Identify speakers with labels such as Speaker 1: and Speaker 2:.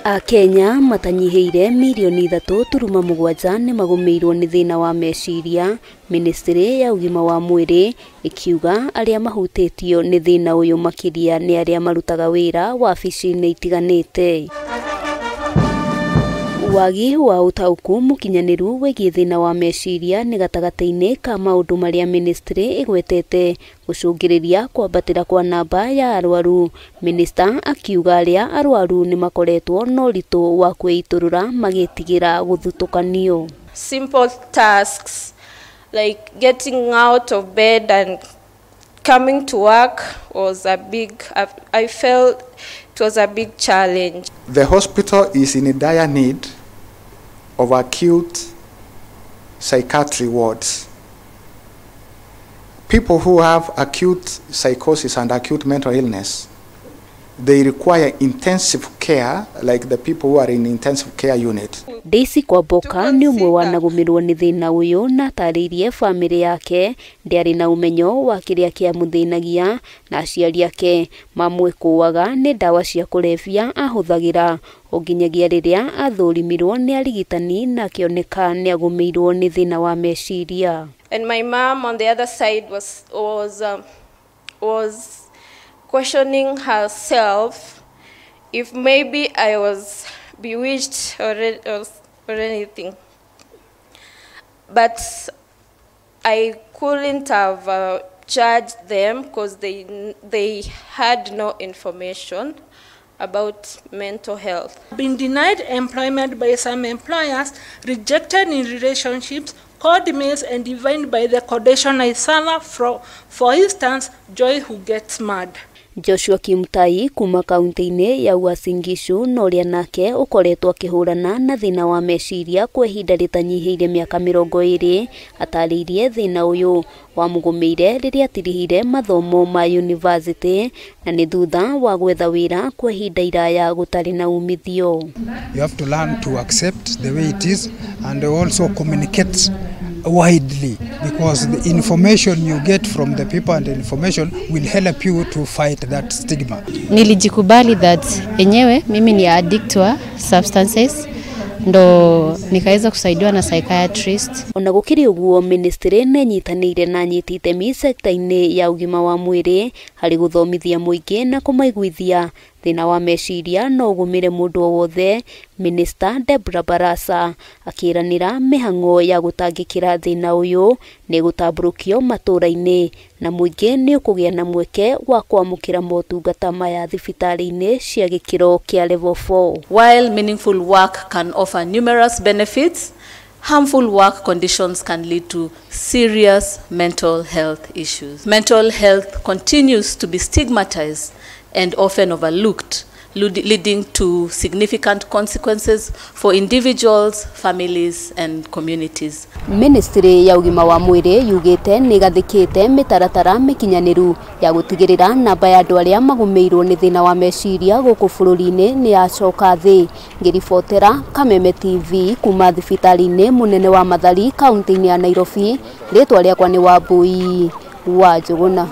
Speaker 1: Akenya matanyihĩire mirioni 3.7 nĩmagũmĩirwo nĩ thĩna wa meciria. Ministry ya ũgima wa mwĩrĩ ĩkiuga arĩa mahutĩtio nĩ thĩna ũyũ makĩria nĩ arĩa marutaga wĩra wabici-inĩ itiganĩte. Wagi wa ũtaũku mũkinyanĩru wĩgiĩ thĩna wa meciria nĩ gatagatĩ-inĩ ka maũndũ marĩa ministry ĩgwetete gũcũngĩrĩria kwambatĩra kwa namba ya arwaru. Minista akiuga arĩa arwaru nĩmakoretwo na ũritũ wa kwĩitũrũra magĩtigĩra gũthutũkanio.
Speaker 2: Simple tasks like getting out of bed and coming to work was a big, I felt it was a big challenge.
Speaker 3: The hospital is in a dire need of acute psychiatry wards. People who have acute psychosis and acute mental illness, they require intensive care, like the people who are in intensive care unit.
Speaker 1: Daisy Kwamboka nĩ ũmwe wanagũmĩrwo nĩ thĩna ũyũ na atarĩirie bamĩrĩ yake ndĩarĩ na ũmenyo wa kĩrĩa kĩamũthĩnagia na aciari ake mamwĩkũaga nĩ ndawa cia kũrebia ahũthagĩra o nginyagia rĩrĩa athũrimirwo nĩ arigitani na akĩoneka nĩ agũmĩirwo nĩ thĩna wa meciria.
Speaker 2: And my mom on the other side was questioning herself if maybe I was bewitched or anything. But I couldn't have judged them because they had no information about mental health.
Speaker 4: Been denied employment by some employers, rejected in relationships, called mates and divined by the condition I suffer from, for instance, joy who gets mad.
Speaker 1: Joshua Kimutai kuma kaunti-inĩ ya Uasin Gishu na ũrĩa nake ũkoretwo akĩhũrana na thĩna wa meciria kwa ihinda rĩtanyihĩire mĩaka 20 atarĩirie thĩna ũyũ wamũgũmĩire rĩrĩa atirihire mathomo ma university na nĩ thutha wa gwetha wĩra kwa ihinda iraya gũtarĩ na umithio.
Speaker 5: You have to learn to accept the way it is and also communicate widely, because the information you get from the people and the information will help you to fight that stigma.
Speaker 6: Nilijikubali that enyewe mimi ni addict wa substances, ndo nikaweza kusaidiwa na psychiatrist.
Speaker 1: Ona gũkĩrĩ ũguo, ministry nĩnyitanĩire na anyiti itemi sekta-inĩ ya ũgima wa mwĩrĩ harĩ gũthomithia mũingĩ na kũmaiguithia thĩna wa meciria no ũgũmĩre mũndũ o wothe. Minister Deborah Barasa akĩranĩra mĩhang'o ya gũtangĩkĩra thĩna ũyũ nĩ gũtambũrũkio matũũra-inĩ na mũingĩ nĩ ũkũgĩa na mweke wa kwamũkĩra motungata maya thibitarĩ-inĩ cia gĩkĩro kĩa level 4.
Speaker 7: While meaningful work can offer numerous benefits, harmful work conditions can lead to serious mental health issues. Mental health continues to be stigmatized and often overlooked, leading to significant consequences for individuals, families, and communities.
Speaker 1: Ministry ya ũgima wa mwĩrĩ yugĩte nĩ ĩgathĩkĩte mĩtaratara mĩkinyanĩru ya gũtigĩrĩra namba ya andũ arĩa magũmĩirwo nĩ thĩna wa meciria gũkũ bũrũri-inĩ nĩ yacoka thĩ. Ngĩribotera Kameme TV kuma thibitarĩ-inĩ mũnene wa Mathari kaunti-inĩ ya Nairobi, rĩtwa rĩakwa nĩ Wambui wa Njũgũna.